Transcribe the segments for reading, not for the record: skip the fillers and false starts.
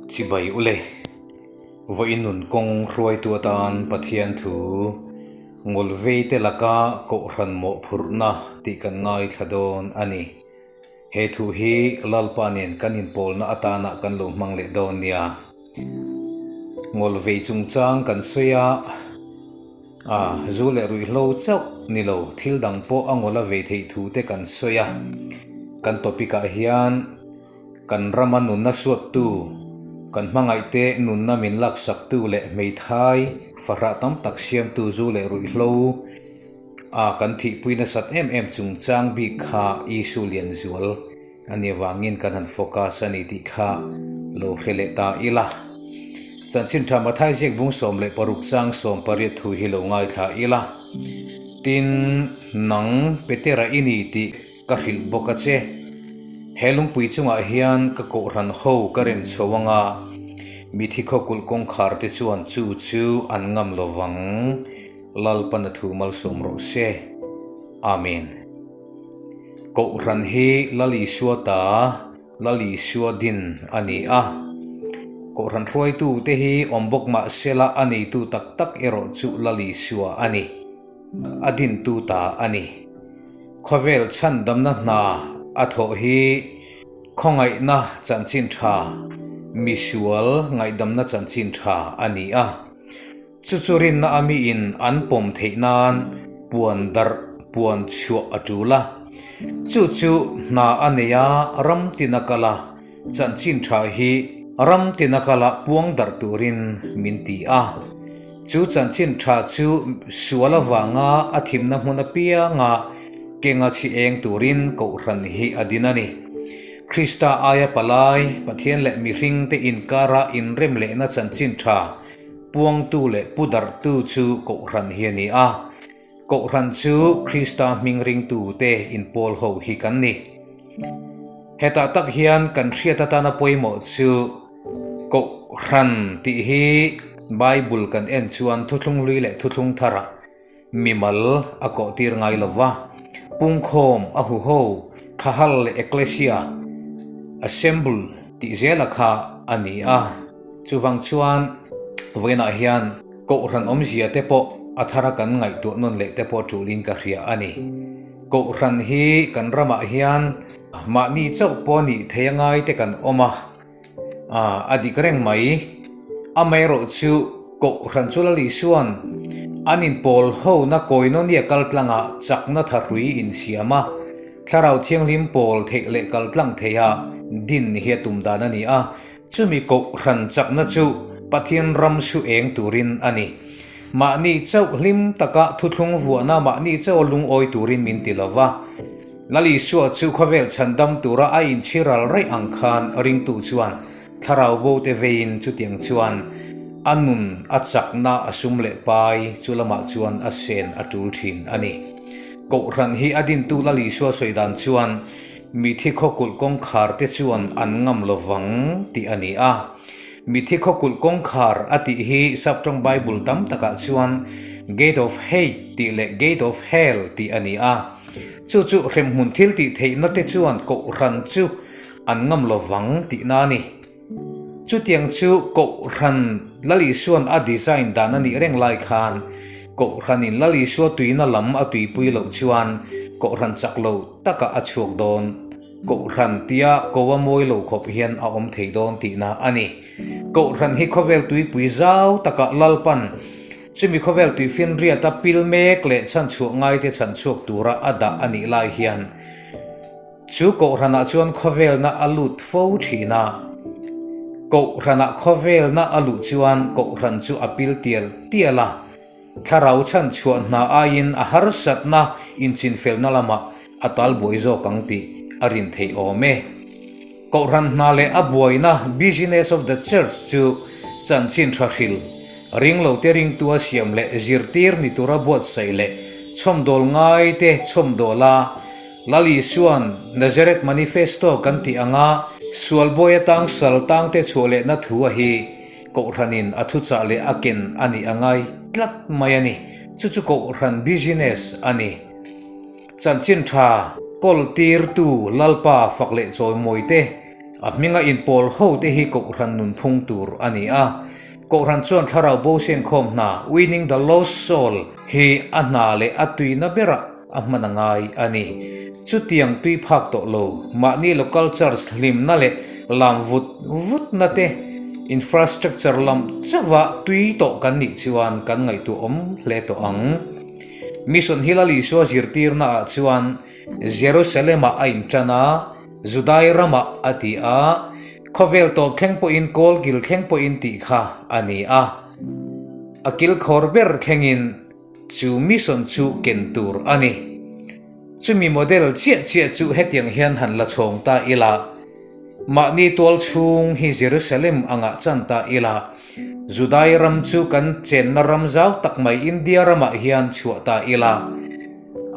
Chibai ule, vawiin nun kawng hruaitu atan Pathian thu ngawlvei te laka kohhran mawhphurhna tih kan ngaithla dawn a ni. He thu hi Lalpa nen kan inpawlna atana kan lo hmang leh dawn nia. Ngawlvei chungchang kan sawi a, a zu leh ruihhlo chauh ni lo thil dang pawh a ngawla vei theih thu te kan sawi a. Kan topic ah hian kan rama nunna suattu, kan hmangaihte nunna min laksaktu leh hmeithai fahrah tam tak siamtu zu leh ruihhlo, A kan thihpui nasat em em chungchang bik kha issue lian zual a nih avangin kan han focus a ni tih kha lo hre leh ta ila. Chanchin tha Mathai ziak bung 16 chang 18 thu hi lo ngaithla ila. Tin, nang Petera i ni tih ka hrilh bawk a che. He lungpui chungah hian ka kohhran ho ka rem chho anga mithi khawkulh kawngkhar te chuan chu chu an ngam lovang. Lalpan a thu malsawm rawh se. Amen. Kohhran hi Lal Isua ta, Lal Isua din a ni a. Kohhran hruaitu te hi awm bawk mah sela a neitu tak tak erawh chu Lal Isua a ni. A dintu ta a ni. Khawvel chhandamna hna a thawh hi khawngaihna chanchin tha, misual ngaihdamna chanchin tha a ni a. Chu chu rinna a miin an pawm theih nan puan darh puan chhuah a tul a. Chu chu hna a nei a, ram tin a kal a, chanchin tha hi ram tin a kal a puang darh turin min ti a. Chu chanchin tha chu sual avanga a thimna hmun apianga kenga chhi eng turin Kohhran hi a din a ni. Krista aia palai, Pathian leh mihringte inkara inrem lehna chanchin tha Puangtu leh pu darhtu chu Kohhran hi a ni a, Kohhran chu Krista hming ringtute inpawl ho hi kan ni. Hetah tak hian kan hriat atana pawimawh chu Kohhran tih hi Bible kan en chuan thuthlung hlui leh thuthlung tharah Mimal a kawhtir ngai lo va, pungkhawm a huho, khahal leh ekklesia, assemble, tih zela kha a ni a. Chuvang chuan vawiinah hian Kohhran awmzia te pawh a thara kan ngaihtuah nawn leh te pawh tulin ka hria a ni. Kohhran hi kan ramah hian mahni chauh pawh nih thei a ngai te kan awm a. A dik reng mai. Amaherawh chu Kohhran chu Lal Isua'n an inpawl hona Koinonia kaltlangah chakna thahrui insiam a, Thlarau Thianghlim pawl theih leh kaltlang theiha din hi a tum dan a ni a, chumi Kohhran chakna chu Pathian ram su eng turin a ni. Mahni chauh hlim taka thuthlung vuahna mahni chauha lungawi turin min ti lo va. Lal Isua chu khawvel chhandam tura a inchhiral raih ang khan ringtu chuan thlarau bo te veiin chutiang chuan a nun a chakna a sum leh pai chu lamah chuan a sen a tul thin a ni. Kohhran hi a dintu Lal Isua sawi dan chuan mithi khawkulh kawngkhar te chuan an ngam lovang tih a ni a. Mithi khawkulh kawngkhar a tih hi Saptawng Bible tam takah chuan Gate of Hate tih leh Gate of Hell tih a ni a. Chu chu hremhmun thil tih theihna te chuan Kohhran chu an ngam lo vang tihna a ni. Chutiang chu Kohhran Lal Isua'n a design dan a nih reng lai khan Kohhranin Lal Isua tuina lam a tuipui loh chuan Kohhran chak lo takah a chhuak dawn. Kohhran tia ko a mawi lo khawp hian a awm thei dawn tihna a ni. Kohhran hi khawvel tuipui zau takah Lalpan Chumi khawvel tuifinriata pil mek leh chhanchhuah ngaite chhanchhuak tura a dah a nih lai hian chu Kohhranah chuan khawvelna a lut fo thin a. Kohhranah khawvelna a luh chuan Kohhran chu a pil tial tial a, thlarau chhanchhuah hna aiin a harsatna inchinfelna lamah a talbuai zawk ang tih a rin theih awm e. Kohhran hna leh a buaina Business of the Church chu chanchin tha hril, ringlote ringtua siam leh zirtir ni tura buatsaih leh chhawmdawl ngaite chhawmdawl a, Lal Isua'n Nazareth Manifesto kan tih anga sual bawi atang sal tangte chhuah lehna thu a hi Kohhranin a thuchah leh a ken a nih a ngai tlat mai a ni. Chu chu Kohhran business a ni. Chanchin tha kawl tirtu Lalpa fak leh chawimawi te, A hminga inpawl ho te hi Kohhran nunphung tur a ni a. Kohhran chuan thlarau bo senkhawm hna, Winning the Lost Soul, hi a hna leh a tuina berah a hman a ngai a ni. Chutiang tui phak tawh lo, mahni local church hlimna leh lam vut vutna te, infrastructure lam chauha tui tawh kan nih chuan kan ngaihtuah awm hle tawh ang. Mission hi Lal Isua zirtirnaah chuan Jerusalem-ah a intan a, Judai ramah a ti a, khawvel tawp thleng pawhin kawl kil thleng pawhin tih kha a ni a. A kilkhawr ber thlengin chu mission chu ken tur a ni. Chumi model chiah chiah chu hetiang hian han la chhawng ta ila, mahni tual chhung hi Jerusalem angah chan ta ila, Judai ram chu kan chenna ram zau tak mai India ramah hian chhuah ta ila,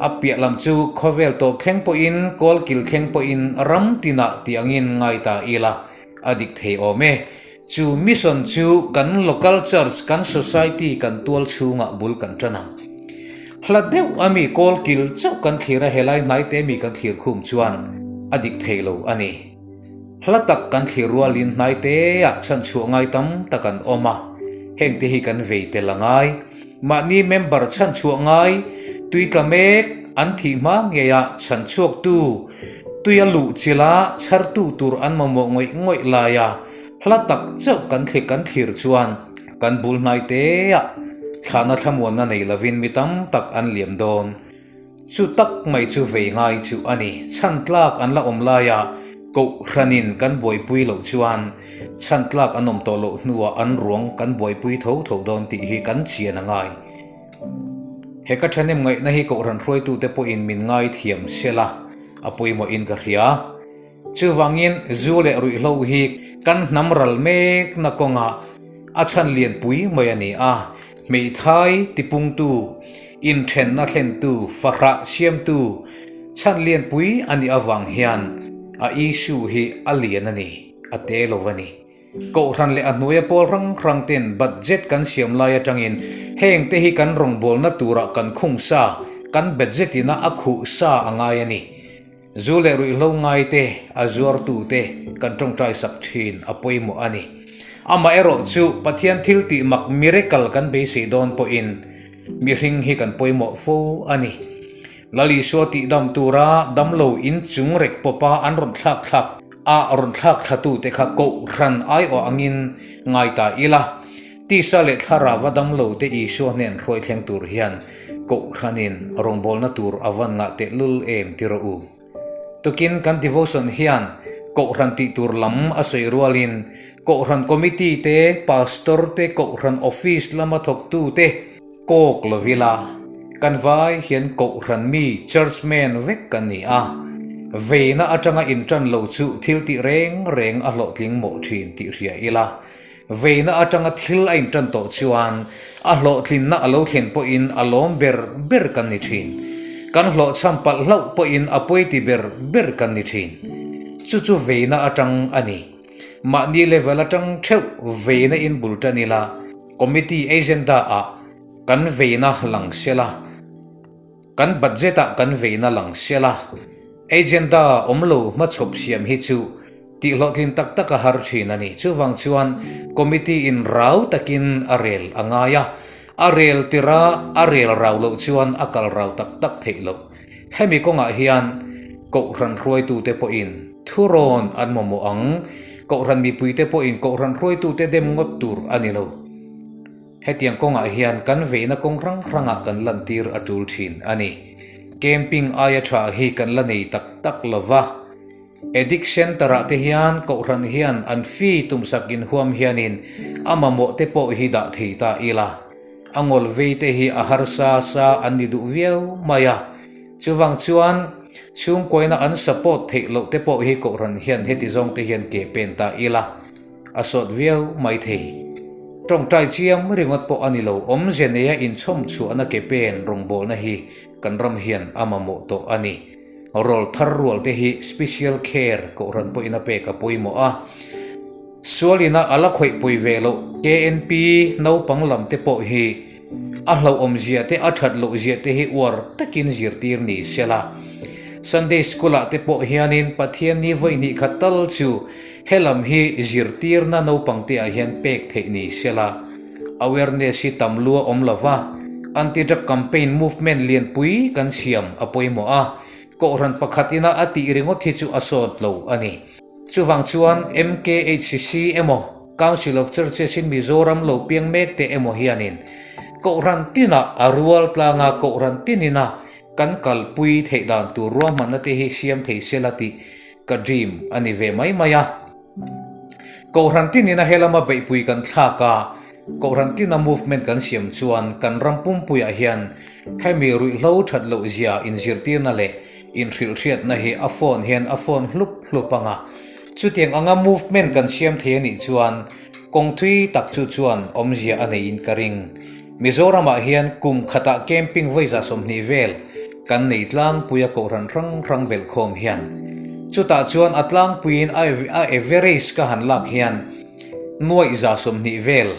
A piah lam chu khawvel tawp thleng pawhin, kawl kil thleng pawhin ram tinah tih angin ngai ta ila a dik thei awm e. Chu mission chu kan local church, kan society, kan tual chhungah bul kan tan ang. Hla deuh a mi kawl kil chauh kan thlir a, helai hnaite mi kan thlir khum chuan a dik thei lo a ni. Hla tak kan thlir rualin hnaiteah chhanchhuah ngai tam tak an awm a, hengte hi kan vei tel a ngai. Mahni member chhanchhuah ngai, tui tla mek an thih hma ngeia chhanchhuaktu, tuia luh chila chhartu tur an mamawh ngawih ngawih laia hla tak chauh kan thli kan thlir chuan kan bul hnaiteah thlahna thlamuanna nei lovin mi tam tak an liam dawn. Chu tak mai chu vei ngai chu a ni. Chhan tlak an la awm laia Kohhranin kan buaipui loh chuan chhan tlak an awm tawh loh hnuah an ruang kan buaipui tho tho dawn tih hi kan chian a ngai. He ka thahnem ngaihna hi Kohhran hruaitute pawhin min ngaithiam sela a pawimawhin ka hria. Chuvangin zu leh ruihhlo hi kan hnam ral mekna kawngah a chhan lianpui mai a ni a, hmeithai tipungtu, inthenna thlentu, fahrah siamtu chhan lianpui a nih avang hian a issue hi a lian a ni, a te lo a ni. Kohhran leh a hnuaia pawl hrang hrang ten budget kan siam lai atangin heng te hi kan rawngbawlna turah kan khung sa, kan budget ina a khuh sa a ngai a ni. Zu leh ruihhlo ngaite, a zuartute kan tawngtai sak thin a pawimawh a ni. Amaherawh chu Pathian thil tih mak miracle kan beisei dawn pawhin mihring hi kan pawimawh fo a ni. Lal Isua tihdam tura damlo inchung rek pawpa an rawn thlak thlak a rawn thlak thlatute kha kohhran aiawh angin ngai ta ila. Tisa leh thlarauva damlote Isua hnen hruai thleng tur hian Kohhranin rawngbawlna tur a van ngah tehlul em ti rawh u. Tukin kan devotion hian Kohhran tih tur lam a sawi rualin Kohhran Committee te, Pastor te, Kohhran Office lama thawktu te kawk lovila kan vai hian Kohhran mi, Churchman, vek kan ni a. Veina atanga intan lo chu thil tih reng reng a hlawhtling mawh thin tih hria ila. Veina atanga thil a intan tawh chuan a hlawhtlinna a lo thlen pawhin a lawm ber ber kan ni thin. Kan hlawhchham palh hlauh pawhin a pawiti ber ber kan ni thin. Chu chu veina atang a ni. Mahni level atang theuh veina in bul tan ila, committee agenda ah kan veina lang sela. Kan budget ah kan veina lang sela, agenda awm lo hmachhawp siam hi chu tih hlawhtlin tak tak a har thin a ni. Chuvang chuan committee in rau takin a rel a ngai a, a rel tira a rel rau loh chuan a kal rau tak tak theih loh. Hemi kawngah hian Kohhran hruaitute pawhin thurawn an mamawh ang, Kohhran mipuite pawhin Kohhran hruaitute dem ngawt tur a ni lo. Hetiang kawngah hian kan veina kawng hrang hrangah kan lantir a tul thin a ni. Camping aia tha hi kan la nei tak tak lo va. Addict Centre-ah te hian Kohhran hian an fee tumsak inhuam hianin a mamawh te pawh hi dah thei ta ila. A ngawl vei te hi a harsa sa an ni duh viau mai a. Chuvang chuan chhungkuaina an support theih loh te pawh hi Kohhran hian heti zawng te hian ke pen ta ila. A sawt viau mai thei. Tawngtai chiam ringawt pawh a ni lo, awmze neia inchhawm chhuahna ke pen rawngbawlna hi kan ram hian a mamawh tawh a ni. Rawl thar rual te hi special care kohhran pawhin a pek a pawimawh a. Sualina a la khawih pawi ve loh KNP naupang lam te pawh hi A hlauhawmzia te a that lohzia te hi uar takin zirtir ni sela. Sunday School ah te pawh hianin Pathian ni vawi hnih khat tal chu Helam hi zirtirna naupangte ah hian pek theih ni sela, awareness hi tam lua awm lova, anti-drug campaign movement lianpui kan siam a pawimawh a, kohhran pakhat ina a tih ringawt hi chu a sawt lo a ni. Chuvang chuan MKHCC emaw Council of Churches in Mizoram lo piang mek te emaw hianin kohhran tinah a rual tlanga kohhran tinina kan kalpui theih dan tur ruahmanna te hi siam thei sela tih ka dream a ni ve mai mai a. Kohhran tinina helama beihpui kan thlak a, Kohhran tina movement kan siam chuan kan ram pumpuiah hian hemi ruihhlo that loh zia inzirtirna leh inhrilhhriatna hi a phone hian a phone hlup hlup ang a. Chutiang anga movement kan siam thei a nih chuan kawng thui tak chu chuan awmzia a neiin ka ring. Mizoramah hian kum khatah camping vawi 20 vel kan nei tlangpui a kohhran hrang hrang belhkhawm hian. Chutah chuan a tlangpuiin a average ka han lak hian Nuaih 20 vel,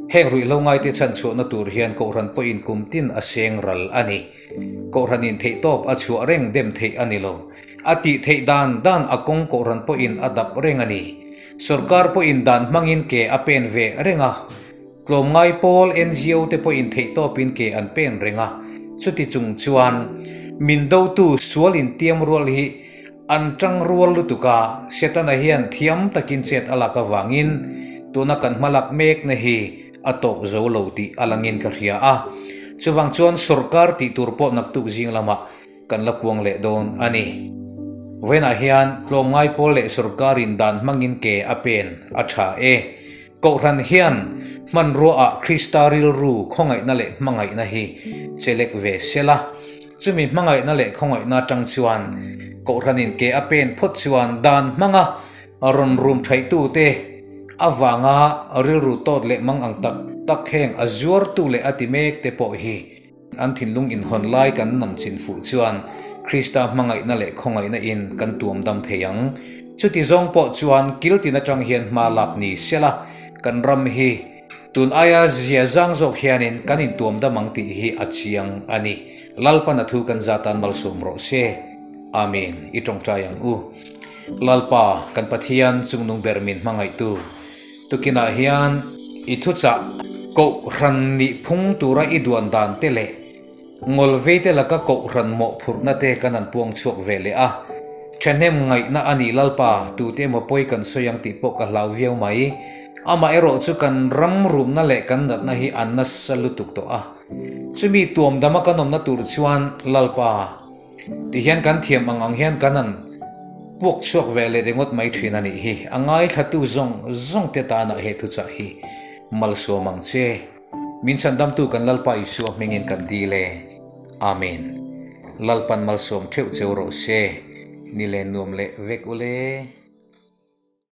heng ruihhlo ngaite chhan chhuahna tur hian Kohhran pawhin kum tin a seng ral a ni. Kohhranin theihtawp a chhuah reng dem theih a ni lo. A tih theih dan dan a kawng Kohhran pawhin a dap reng a ni. Sorkar pawhin dan hmangin ke a pen ve reng a. Tlawmngai pawl NGO te pawhin theihtawpin ke an pen reng a. Chuti chung chuan min dotu sual intiam rual hi An tang rual lutuk a, Setana hian thiam takin chet a lak avangin tuna kan hmalak mekna hi a tawk zo lo tih a langin ka hria a. Chuvang chuan sorkar tih tur pawh naktuk zing lamah kan la puang leh dawn a ni. Vawiinah hian tlawmngai pawl leh sorkarin dan hmangin ke a pen a tha e. Kohhran hian hmanruaah Krista rilru khawngaihna leh hmangaihna hi chelek ve sela. Chumi hmangaihna leh khawngaihna atang chuan Kohhranin ke a pen phawt chuan dan hmanga rawn rum thaihtute avanga rilru tawt leh mang ang tak tak heng a zuartu leh a ti mekte pawh hi An thinlung inhawn lai kan nang chin fuh chuan Krista hmangaihna leh khawngaihna in kan tuam dam thei ang. Chuti zawng pawh chuan kil tin atang hian hma lak ni sela kan ram hi tun aia zia zang zawk hianin kan intuam dam ang tih hi a chiang a ni. Lalpan a thu kan za tan malsawm rawh se. Amen. I tawngtai ang u. Lalpa, kan Pathian chungnung ber min hmangaihtu. Tukinah hian i thuchah Kohhran nih phung tura i duan dan te leh Ngawlveite laka Kohhran mawhphurhna te kan han puang chhuak ve leh a. Thahnem ngaihna a nih Lalpa, tute emaw pawi kan sawi ang tih pawh ka hlau viau mai. Amaherawh chu kan ram rumna leh kan natna hi a nasa lutuk tawh a. Chumi tuamdama kan awmna tur chuan Lalpa, Tihian kan thiam ang ang hian kan han puak chhuak ve leh ringawt mai thin a nih hi. A ngaithlatu zawng zawng te tanah he thuchah hi malsawm ang che. Min chhandamtu kan Lalpa Isua hmingin kan dil e. Amen. Lalpan malsawm theuh cheu rawh se. Ni len nuam leh vek ule.